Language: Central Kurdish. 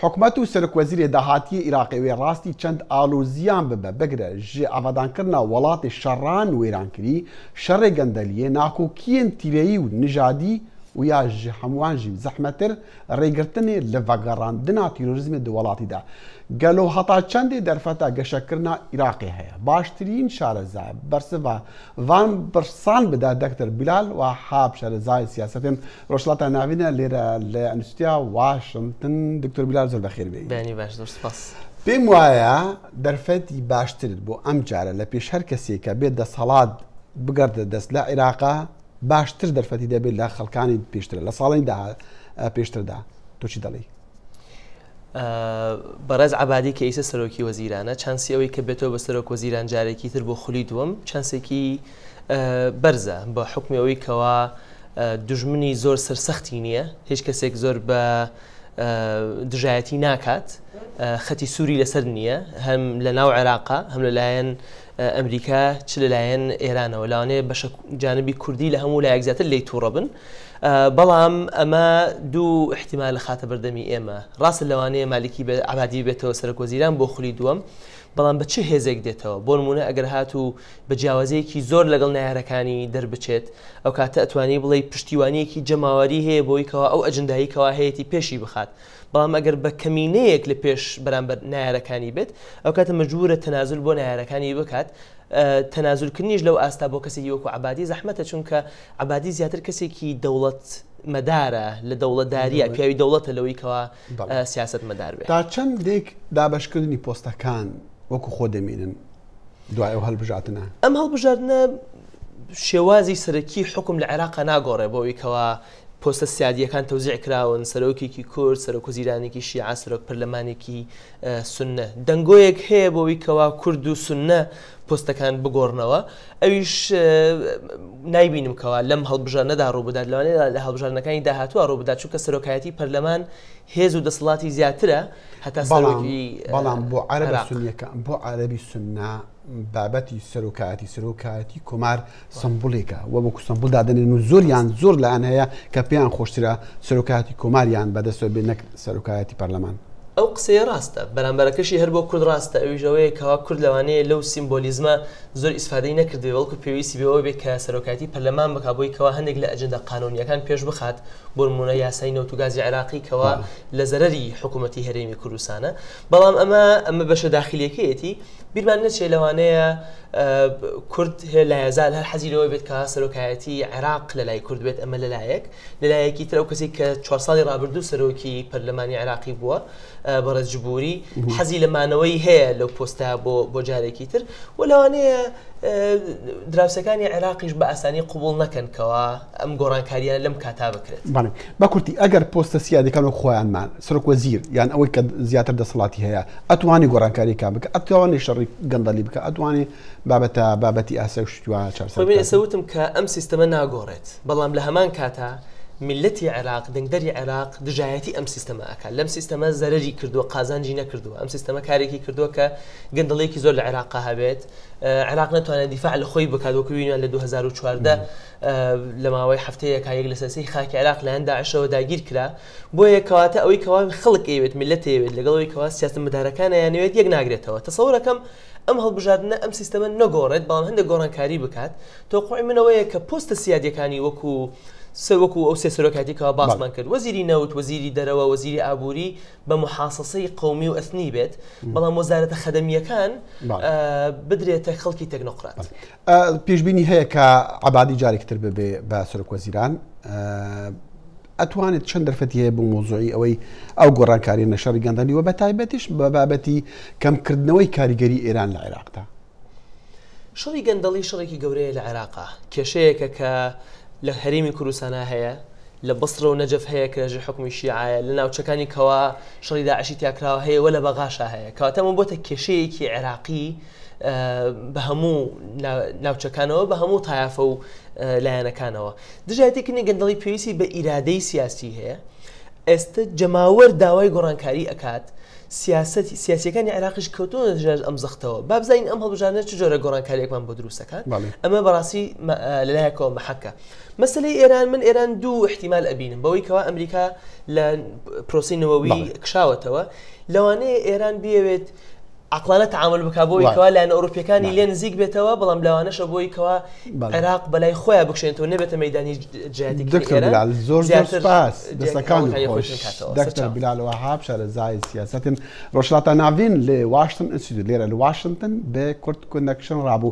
حکومەت و سەرۆکوەزیرێ داهاتیێ ئیراقێ وێ ڕاستی چەند ئالۆزیان ببە، بگرە ژ ئاڤادانکردنا وەڵاتێ شەڕان وێرانکری، شەڕێ گەندەلیێ، ناکۆکیێن تیرەیی و نژادی و یا ژ هەموان ژی زەحمەتر ڕێگرتنێ لە ڤەگەڕاندنا تیرۆریزمێ د وەڵاتی دا. گەلۆ هەتا چەندێ دەرفەتا گەشەکردنا ئیراقێ هەیە؟ باشترین شارەزا بەرسڤا ڤان پرسان بدە دەکتەر بیلال وەهاب شارەزای سیاسەتێن ڕۆژهەڵاتا ناڤینە لێرە لە ئەنستیتویا واشنتن. دکتۆر بیلال زۆر بەخێر بێی. بەیانی باش زۆر سپاس. پێم وایە دەرفەتی باشترت بۆ ئەم جارە لە پێش هەر کەسێک کە بێت دەسەڵات بگەڕدە دەست لە عیراقا باشتر دەرفەتی دەبێت لە خەڵکانی پێشتر لە ساڵانی پێشتردا. تۆ چی دەڵێی؟ بەڕێز عەبادی کە ئیسە سەرۆکی وەزیرانە چانسی ئەوەی کە بێتەوە بە سەرۆک وەزیران جارێکی تر بۆ خولی دووەم چانسێکی بەرزە بە حکمی ئەوەی کەوا دژمنی زۆر سەرسەختی نییە هیچ کەسێک زۆر بە دژایەتی ناکات خەتی سووری لەسەر نییە هەم لە ناو عێراقا هەم لەلایەن ئەمریکا چ لەلایەن ئێرانەوە لەوانەیە بەشە جانبی کوردی لە هەموو لایەک زیاتر لێی تووڕە بن بەڵام ئەمە دوو احتیمال خاتە بەردەمی ئێمە ڕاستە لەوانەیە مالکی بە عبادی بێتەوە سەرۆک وەزیران بۆ خولی دووەم بەڵام بە چ هێزێک دێتەوە بۆ نمونە ئەگەر هاتوو بە جیاوازیەکی زۆر لەگەڵ نەیارەکانی دەربچێت ئەو کاتە ئەتوانی بڵێ پشتیوانیەکی جەماوەری هەیە بۆی کەوا ئەو ئەجندایی کەوا هەیەی پێشی بخات بەڵام ئەگەر بە کەمینەیەک لە پێش بەرامبەر نەیارەکانی بێت ئەو کاتە مەجبورە تەنازول بۆ نەیارەکانی بکات تەنازولکردنیش لەو ئاستا بۆ کەسێکی وەکو عەبادی زەحمەتە چونکە عەبادی زیاتر کەسێکی دەوڵەت مەدارە لە دەوڵەتداریە پیاوی دەوڵەتە لەوەی کەوا سیاسەت مەدار بێت. تا چەندێک دابەشکردنی پۆستەکان وەکو خۆ دەمێنن دوای ئەو هەڵبژاردنە؟ ئەم هەڵبژاردنە شێوازی سەرەکی حوکم لە عێراقا ناگۆڕێ بۆ ئەوەی کەوا پۆستە سیادییەکان تەوزیع کراون، سەرۆکێکی کورد، سەرۆکوەزیرانێکی شیعە، سەرۆک پەرلەمانێکی سوننە. دەنگۆیەک هەیە بۆ ئەوی کەوا کورد و سوننە پۆستەکان بگۆڕنەوە، ئەویش نایبینم کەوا لەم هەڵبژاردنەدا ڕووبدات، لەوانەیە لە هەڵبژاردنەکانی داهاتووە ڕووبدات، چونکە سەرۆکایەتی پەرلەمان هێز و دەسەڵاتی زیاترە هەتا سەرۆکی بەڵام بۆ عەرەبە سونیەکان، بۆ عەرەبی سوننە بابەتی سەرۆکایەتی سەرۆکایەتی کۆمار سەمبوڵێکە و وەکو سەمبوڵ دادەنێن و زۆریان زۆر لایەن هەیە کە پێیان خۆشترە سەرۆکایەتی کۆماریان بەدەستەوە بێت نەک سەرۆکایەتی پەرلەمان. ئەو قسەیە ڕاستە، بەرامبەرەکەشی هەر بۆ کورد ڕاستە، ئەویش ئەوەیە کەوا کورد لەوانەیە لەو سیمبۆلیزمە زۆر ئیسفادەی نەکردبێ، بەڵکو پێویستی بەوە بێ کە سەرۆکایەتی پەرلەمان بکا بۆی کەوا هەندێک لە ئەجندا قانونییەکان پێش بخات، بۆ نموونە یاسای نەوت و گازی عێراقی کەوا لە زەرەری حکوومەتی هەرێمی کوردستانە، بەڵام ئەمە ئەمە بەشە داخلییەکەیەتی، بیرمان نەچێ لەوانەیە کورد لایەزال هەر حەزی لەوە بێت کە سەرۆکایەتی عێراق لە لای کورد بێت ئەمە لەلایەک لەلایەکی تر ئەو کەسی کە چوار ساڵی ڕابردوو سەرۆکی پەرلەمانی عێراقی بووە بەڕێز جبوری حەزی لە مانەوەی هەیە لەو پۆستە بۆ بۆ جارێکی تر و لەوانەیە دراوسەکانی عێراقیش بە ئاسانی قوبول نەکەن کەوا ئەم گۆڕانکاریان لەم کاتا بکرێت. بەڵێ بە کورتی ئەگەر پۆستە سیادەکان وەک خۆیان مان سەرۆک وەزیر یان ئەوەی کە زیاتر دەسەڵاتی هەیە ئەتوانی گۆڕانکاریەکان بکە ئەتوانی شەڕی گەندەڵی بکە ئەتوانی بابەتە بابەتی ئاسای و شتی وا چارەسەر خۆی من بکات. ئێستا وتم کە ئەم سیستەمە ناگۆڕێت بەڵام لە هەمان کاتا میللەتی عێراق دەنگدەری عێراق دژایەتی ئەم سیستەمە ئەکات لەم سیستەمە زەرەری کردووە قازانجی نەکردووە ئەم سیستەمە کارێکی کردووە کە گەندەڵیەکی زۆر لە عێراقا هەبێت عێراق نەتوانێت دیفاع لە خۆی بکات وەکو بینیمان لە 2014 لە ماوەی هەفتەیەکا یەک لەسەر سێی خاکی عێراق لایەن داعشەوە داگیر کرا بۆیە کەواتە ئەوەی کەوا خەڵک ئەیەوێت میللەت ئەیەوێت لەگەڵ ئەوەی کەوا سیاسەتمەدارەکان ئەیانەوێت یەک ناگرێتەوە تەسەورەکەم ئەم هەڵبژاردنە ئەم سیستەمە نەگۆڕێت بەڵام هەندێک گۆڕانکاری بکات تەوقعی من ئەوەیە کە پۆستە سیادیەکانی وەکو سەر وەکو ئەو سێ سەرۆکایەتی کەوا باسمان کرد وەزیری نەوت وەزیری دەرەوە وەزیری ئابووری بە محاسەسەی قەومی و ئەثنی بێت بەڵام وەزارەتە خەدەمیەکان بدرێتە خەڵکی تەکنۆقرات. پێشبینی هەیە کە عەبادی جارێکی تر ببێ بە سەرۆک وەزیران ئەتوانێت چەند دەرفەتی هەیە بۆ مۆزوعی ئەوەی ئەو گۆڕانکاری لە شەڕی گەندەلی و بە تایبەتیش بە بابەتی کەمکردنەوەی کاریگەری ئێران لە عێراقدا. شەڕی گەندەڵی شەڕێکی گەورەیە لە عێراقا، کێشەیەکە کە لە هەرێمی کوردستانا هەیە، لە بەسرە و نەجەف هەیە کە لەژێر حوکمی شیعایە، لە ناوچەکانی کەوا شەڕی داعشی تیاکراوە هەیە و لە بەغاشا هەیە. کەواتە ئەمە بۆتە کێشەیەکی عێراقی بە هەموو ناوچەکانەوە، بە هەموو تایەفە و لایەنەکانەوە. دژایەتیکردنی گەندەڵی پێویستی بە ئیرادەی سیاسی هەیە. ئێستە جەماوەر داوای گۆڕانکاری ئەکات، سیاسەتی سیاسیەکانی عێراقیش کەوتوونەتە ژێر ئەم زەختەوە، با بزانین ئەم هەڵبژاردنە چ جۆرە گۆڕانکاریەکمان بۆ دروست ئەکات. ئەمە بەڕاستی لەلایەکەوە مەحەکە. مەسەلەی ئێران، من ئێران دوو احتیمال ئەبینم بەوەی کەوا ئەمریکا لە پرۆسەی نەوەوی کشاوەتەوە، لەوانەیە ئێران بیەوێت عەقڵانە تەعامول بکا بۆی کەوا لایەنە ئەوروپیەکانی لێ نزیک بێتەوە، بەڵام لەوانەشە بۆی کەوا عێراق بەلای خۆیان بکشێنێتەوە نەبێتە مەیدانی دژایەتیکردنی دکتۆر ئێران، بلال زۆر زۆر زیاتر سپاس دەستەکانت هەوڵەکانی خۆی خۆش بکاتەوە. دکتۆر سەرچاوە. بلال وەهاب شارەزای سیاسەتن ڕۆژهەڵاتە ناڤین لە واشنتن ئینستیتوت لێرە لە واشنتن بە کورد کۆنەکشن ڕابوو.